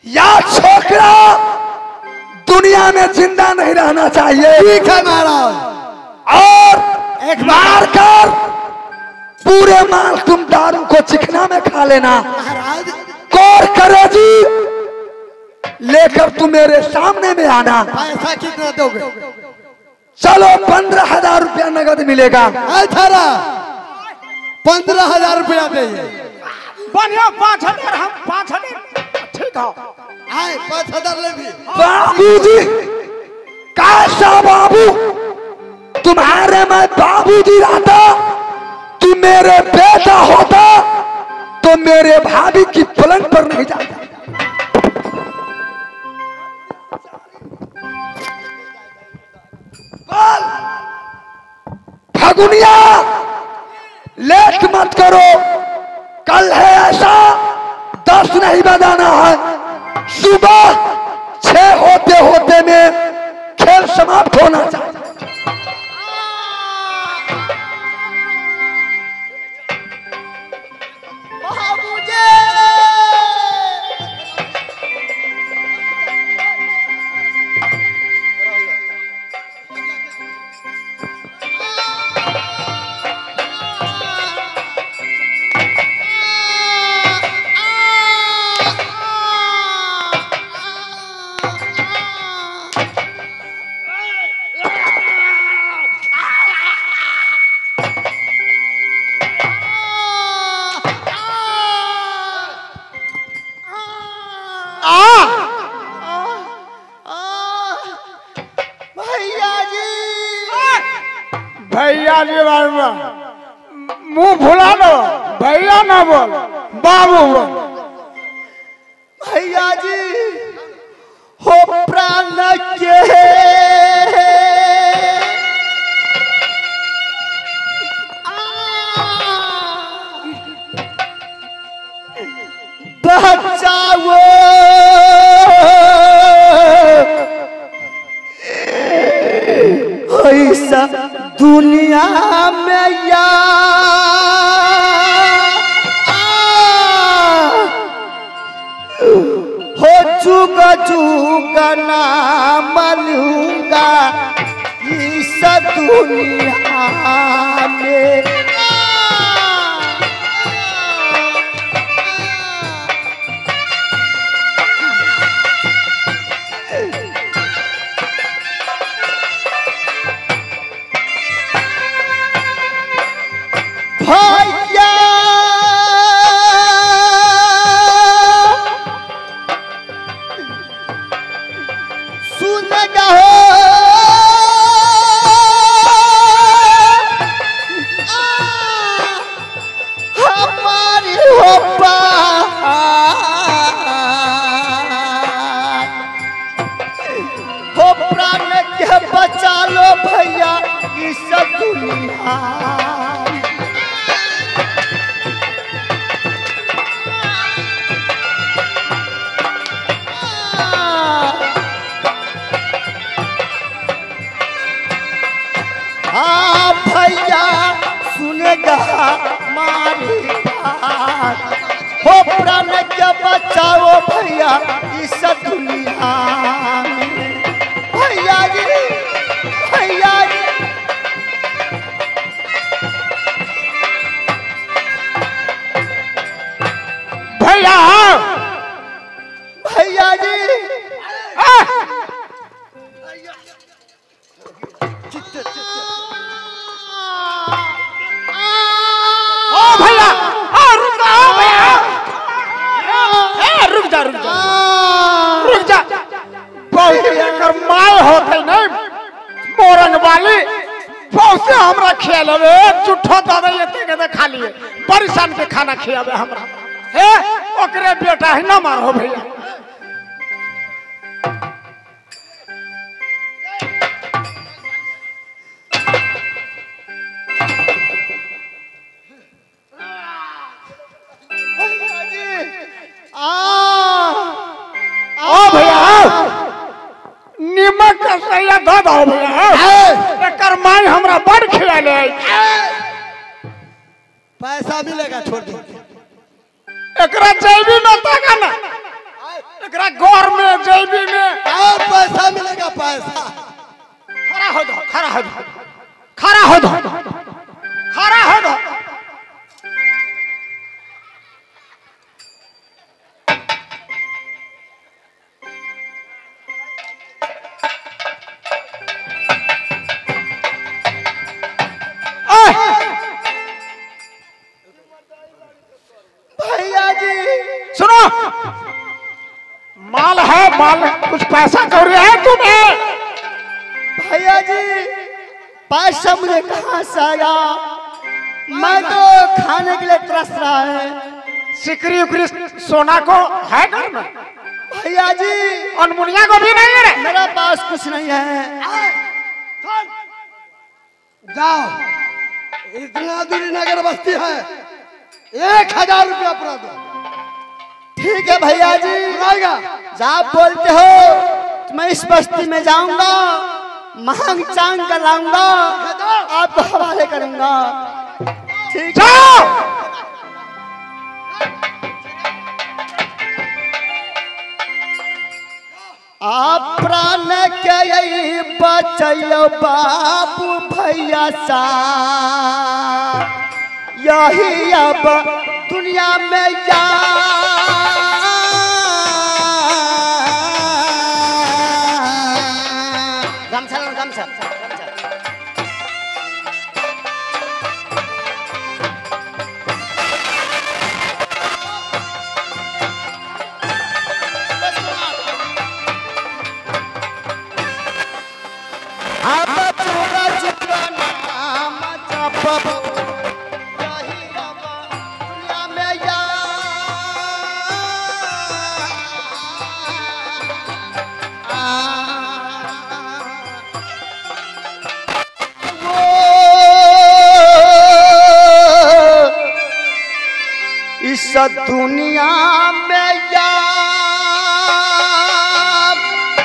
या छोकरा दुनिया में जिंदा नहीं रहना चाहिए। ठीक है महाराज। और एक मार कर पूरे माल तुम दारू को चिकना में खा लेना। महाराज कौर करे जी लेकर तुम मेरे सामने में आना। पैसा कितना दोगे? चलो 15,000 रुपया नगद मिलेगा। 15,000 रुपया देंगे। बढ़िया 5,000 हम 5,000 ठीक है। आए 5,000 ले भी। बाबूजी कैसा बाबू, तुम्हारे मैं बाबूजी रहता, तुम मेरे बेटा होता तो मेरे भाभी की पलंग पर नहीं जाता। फगुनिया लेट मत करो, कल है ऐसा 10 नहीं बजाना है, सुबह 6 होते होते में खेल समाप्त होना चाहिए। भैया जी मुंह भुला दो, भैया ना बोल बाबू बोल। भैया जी हो प्राण के बचाओ ऐसा दुनिया में या हो चुका चुका नाम लूंगा इस दुनिया में। भैया सुन गहो हमारी हो बात, हो प्राण के बचा लो भैया इस दुनिया। हाँ भैया सुनेगा मारी बात, हो प्राण के बचाओ भैया इस दुनिया में। भैया जी भैया जी भैया भैया जी रुक जा, बहुत एकर my होते नहीं मोरंग वाली बहुत हमरा खियावे झूठो दादा एते के खा लिए परेशान के खाना खियावे हमरा। हे ओकरे बेटा ही ना मारो भैया। ओ भैया नीमक का सैया दो दो भैया, एकर माई हमरा बड़ खियाले। पैसा मिलेगा छोड़ दो एकरा जेबी में ताका ना। एकरा गोर में जेबी में और पैसा मिलेगा पैसा। खड़ा हो जाओ, खड़ा हो जाओ, खड़ा हो जाओ, खड़ा हो जाओ। भैया जी सुनो, माल है माल, कुछ पैसा कौड़ी है तुम्हें? भैया जी पैसा मुझे कहाँ से आया, मैं तो खाने के लिए तरस रहा है। सिकरी उकरी सोना को है घर में? भैया जी अनमुनिया को भी नहीं है। मेरा पास कुछ नहीं है। जाओ, इतना दूरी नगर बस्ती है, 1000 रुपया पूरा दो। ठीक है भैया जी, आएगा आप बोलते हो तो मैं इस बस्ती में जाऊंगा, महंग चांग कर लाऊंगा, आपको हवाले करूंगा। ठीक है। आप प्राण के बचैयो बाबू भैया सा, यही अब दुनिया में जा। गमछा गमछा गमछा। अब पूरा नाम जपब, यही अब दुनिया में या। वो इस दुनिया में या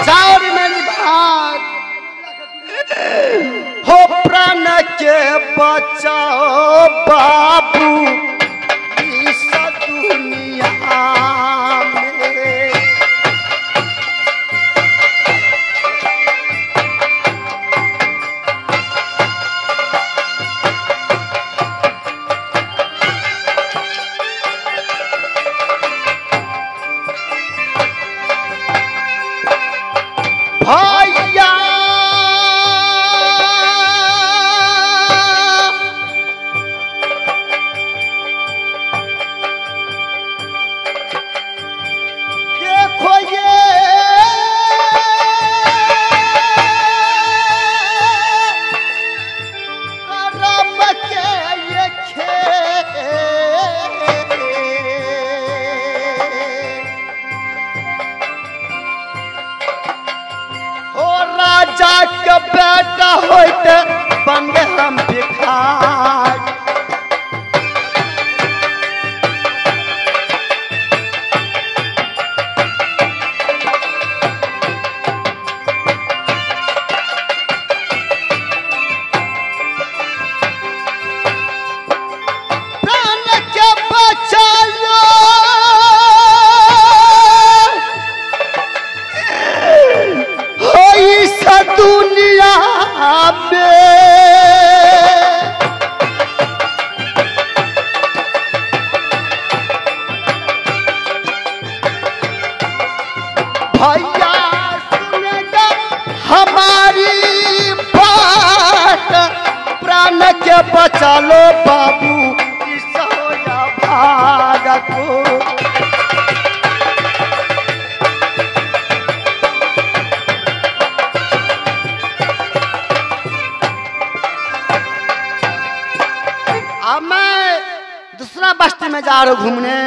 चार मेरी भाग हो, प्राण के बचाओ बाबू इस दुनिया में। भैया देखो ये करम के ये खेल, ओ राजा के बेटा होते बन गए हम भिखारी। प्राण के बचाओ हो इस दुनिया में। भैया सुनेगा हमारी बात, प्राण के बचा लो बाबू इस हो भाग को। अब मैं दूसरा बस्ती में जा रहा हूँ घूमने,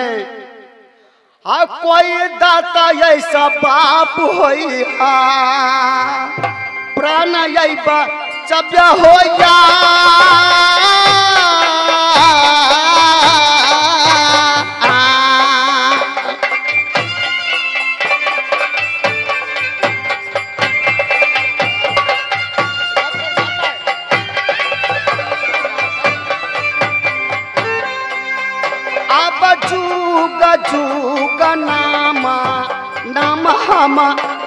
आ कोई दाता ऐसा बाप होई हा, प्राण यही बचव्य हो या। अब जुग जुग नामा करम हम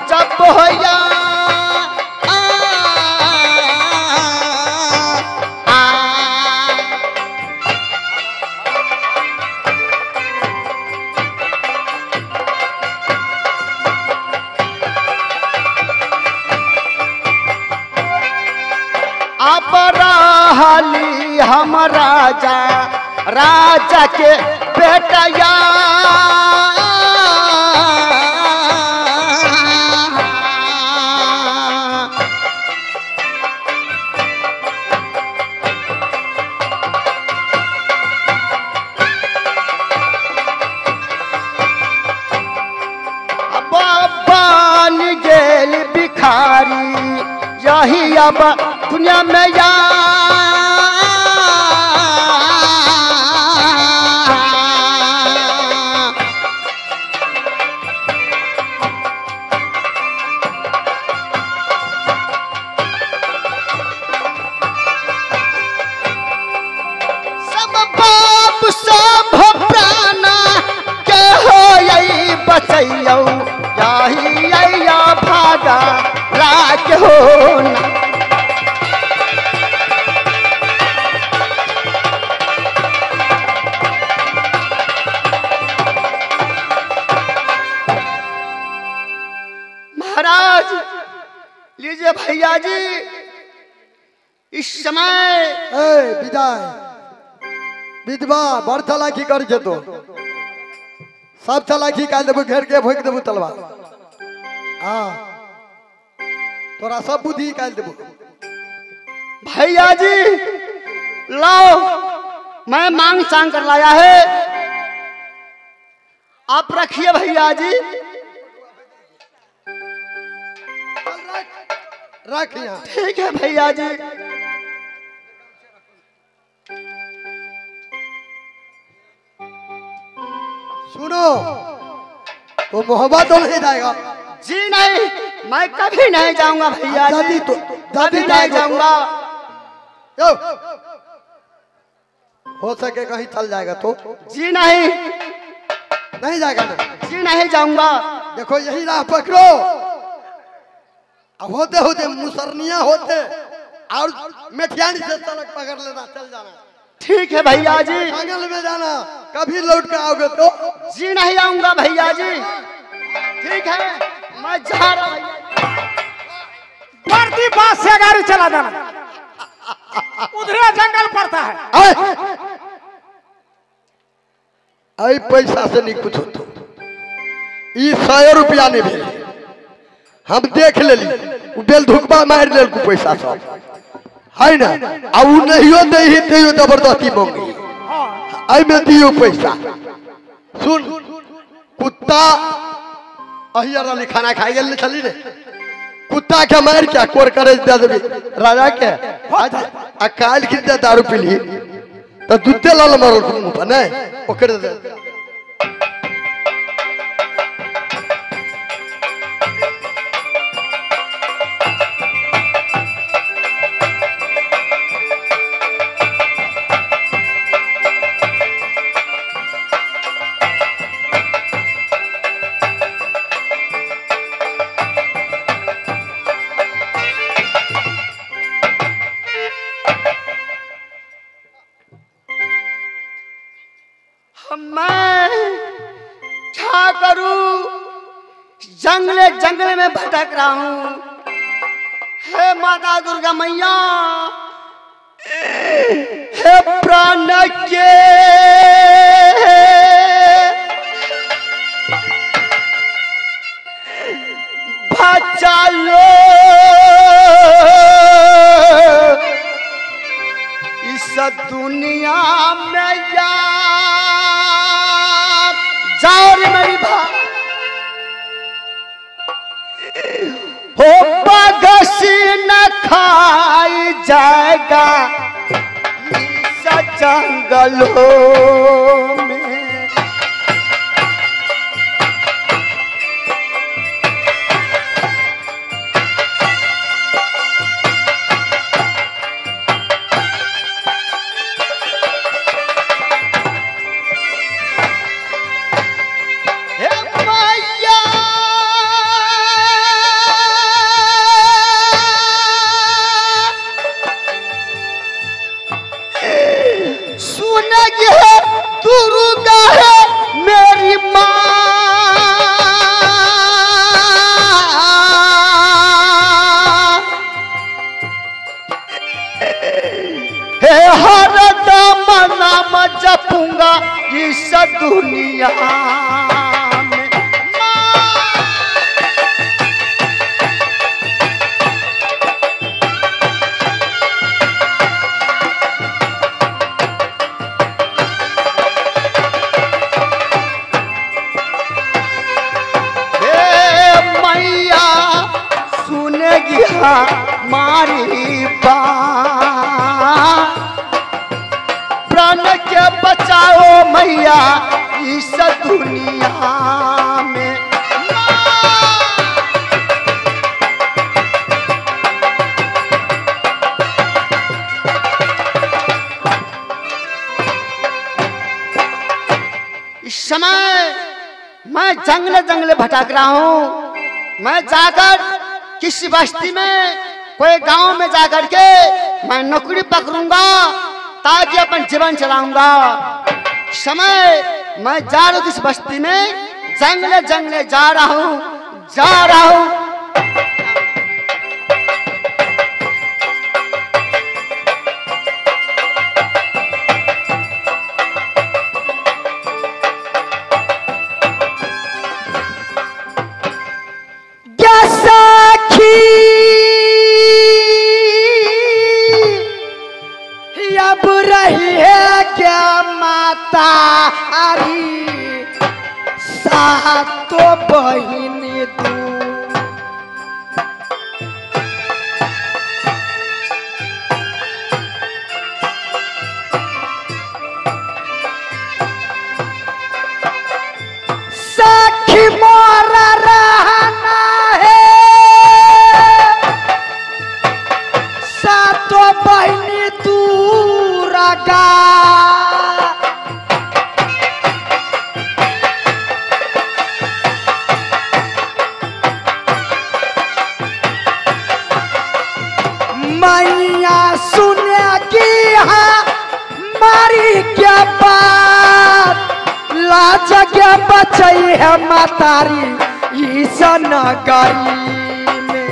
जब होया अब रहली हम राजा राजा के बेटया बन गेल भिखारी यही अब दुनिया में या सब बाप सब प्राणा के हो बचैयौ यही अया भागा राज हो ना। महाराज लीजिए भैया जी इस समय ए विदाई विधवा बड़ चालाकी कर छे तो सब चालाकी काल देबू घेर के भोंक देबू तलवार। हाँ तोरा सब बुद्धि काल देबू। भैया जी लाओ मैं मांग चांग कर लाया है, आप रखिए भैया जी। रख यहाँ। ठीक है भैया जी। सुनो तो मोहब्बत तो नहीं जाएगा। जी नहीं मैं कभी नहीं जाऊंगा भैया जी, तो कभी नहीं जाऊंगा। हो सके कहीं चल जाएगा तो। जी नहीं नहीं जाएगा ना। जी नहीं जाऊंगा। देखो यही राह पकड़ो, अब होते होते मुसरनिया होते और मेठियानी से सड़क पकड़ लेना, चल जाना। ठीक है भैया जी। जंगल में जाना, कभी लौट के आओगे तो। जी नहीं आऊंगा भैया जी। ठीक है मैं जा रहा हूँ। बढ़ती बात से गाड़ी चला जाना, उधर जंगल पड़ता है। आई पैसा से नहीं कुछ होता, 100 रुपया नहीं भेल, हम देख लेली बेल धुकबा मार लेल पैसा सब है ना। आ उ नहियो दही तैयो जबरदस्ती मांगी, एहिमे दियो पैसा। सुन कुत्ता अहिया रहली खाना खाइ गेल छली रे, कुत्ता के मार के कोर करे दे देबी राजा के। आ काल्हि की दारू पीली तो दूते लाल मरल मुँह पर नहीं ओकरे दे। मैं क्या करूं, जंगले जंगले में भटक रहा हूं। हे माता दुर्गा मैया, हे प्राण के बचा लो इस दुनिया में या जाओ रे मेरी भाई। हो बगसी न खाई जाएगा इस जंगलों में। हे मैया दुनिया में। मैया सुनेगी हमारी बात, प्राण के बचाओ मैया इस दुनिया में। इस समय मैं जंगले जंगले भटक रहा हूँ। मैं जाकर किसी बस्ती में कोई गांव में जाकर के मैं नौकरी पकड़ूंगा ताकि अपन जीवन चलाऊंगा। समय मैं जा रहा हूँ किसी बस्ती में, जंगले जंगले जा रहा हूँ, जा रहा हूँ। अब रही है क्या माता आरी सातो बहिनी दू, सखी मोरा रहना है सातो बहिनी दूरगा। मैया सुने की हमारी क्या बात, लाज के बचई है मातारी इस नगरी में।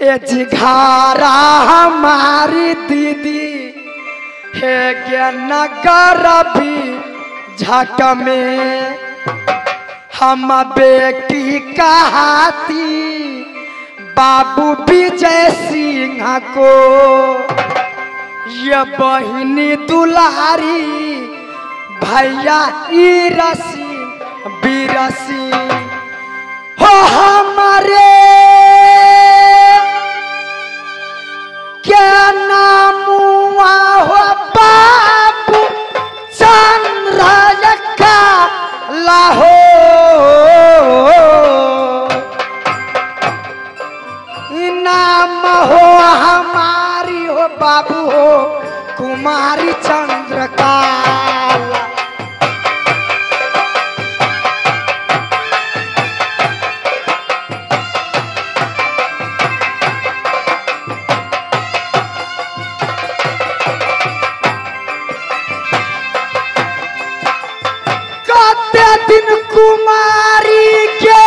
ए जिघारा हमारी दीदी हे गे नगर भी झक में, हम बेटी कहाती बाबू विजय सिंह को, ये बहिनी दुलारी भैया ईरा सिंह बीरा सिंह हो हमारे क्या नाम हुआ हो बाबू चंद्र का लाहो, नाम हो हमारी हो बाबू हो कुमारी चंद्रकाला। दिन कुमारी के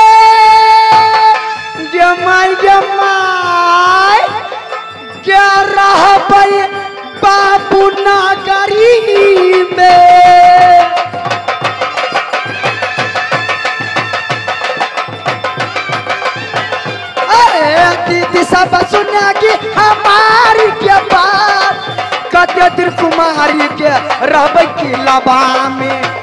गमाई गमाई क्या रहबै बाबू नगरी में। अरे दीदी सब सुनेगी हमारी के बात, कते दिन कुमारी के रहबै की लबा में।